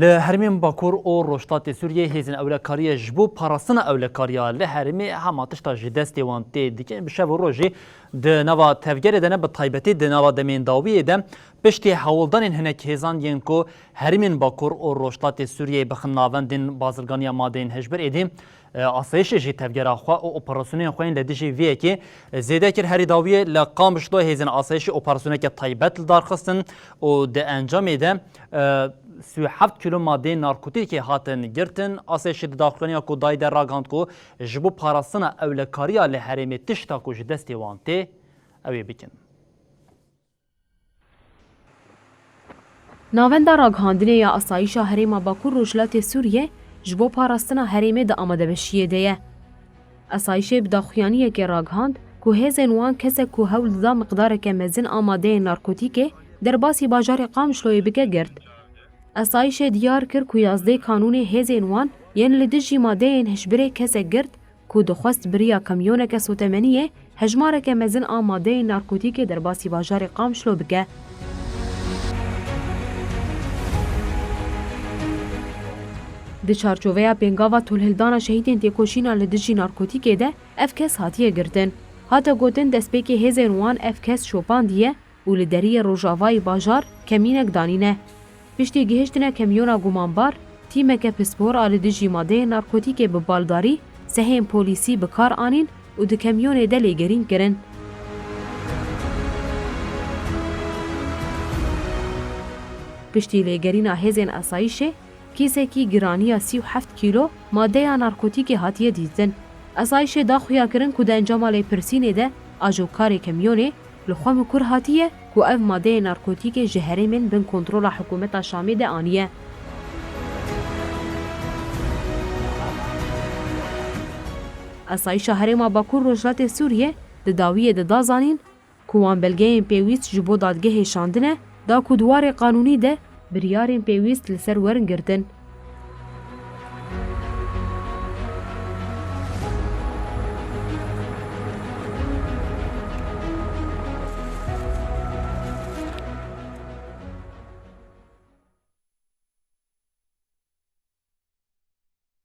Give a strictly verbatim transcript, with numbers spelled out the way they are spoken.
Li herêmên Bakur û Rojhilatê Sûriyê hêzên ewlekariyê ji bo parastina ewlekariya li herêmê hema tişta ji destê wan tê dikin. Bi şev û rojê di nava tevgerê de ne, bi taybetî di nava demên dawiyê de piştî hewldanên hinek hêzan yên ku herêmên Bakur û Rojhilatê Sûriyeyê bixin navendên bazirganiya madeyên hişbir êdî, e, asayişê jî tevgera xwe û operasyonên xwe yên li dijî vê yekê, e, zêde kir. Herî dawiyê li Qamişlo hêzên asayişê operasyoneke taybet li dar xistin û di encamê de, e, sî û heft kîlo madeyên narkotîkê hatin girtin. Asayişê di daxuyaniya ku dayî de ragihand ku ji bo parastina ewlekariya li herêmê tişta ku ji destê wan tê, ew ê bikin. Navenda ragihandinê ya Asayîşa Herêma Bakur Rojhilatê Sûriyê ji bo parastina herêmê di amadebeşiyê de ye. Asayîşê bi daxuyaniyekê ragihand ku hêzên wan kesek ku hewl dida miqdareke mezin a madeyên narkotîkê derbasî bajarê Qamişloyê bike girt. Asayîşê diyar kir ku yazdeh kanûnê hêzên wan yên li dijî madeyên hişbirê kesek girt ku dixwest bi riya kamyoneke sotemeniyê hejmareke mezin a madeyên narkotîkê derbasî bajarê Qamişlo bike. Di çarçoveya pêngava tolhildana şehîdên têkoşîna li dijî narkotîkê de ev kes hatiye girtin. Hate gotin destpêkê hêzên wan ev kes şopandiye û li deriyê rojavayî bajar kemînek danîne. Piştî gihiştine kemyona gumanbar, tîmeke pispor a li dijî madeyên narkotîkê bi baldarî sehên polîsî bi kar anîn û di kemyonê de lêgerîn kirin. Piştî lêgerîna hêzên asayîşê, kîsekî giraniya sî û heft kîlo madeya narkotîkê hatiye dîtin. Asayîşê da xuya kirin ku di encama lêpirsînê de ajokarê kemyonê li xwe mikur hatiye ku ev madeyê narkotîkê ji herêmên bin kontrola hikûmeta Şamê de aniye. Asayîşa Herêma Bakur Rojhilatê Sûriyê di dawiyê de da zanîn ku wan belgeyên pêwîst ji bo dadgehê şandine da ku di warê qanûnî de biryarên pêwîst li ser werin girtin.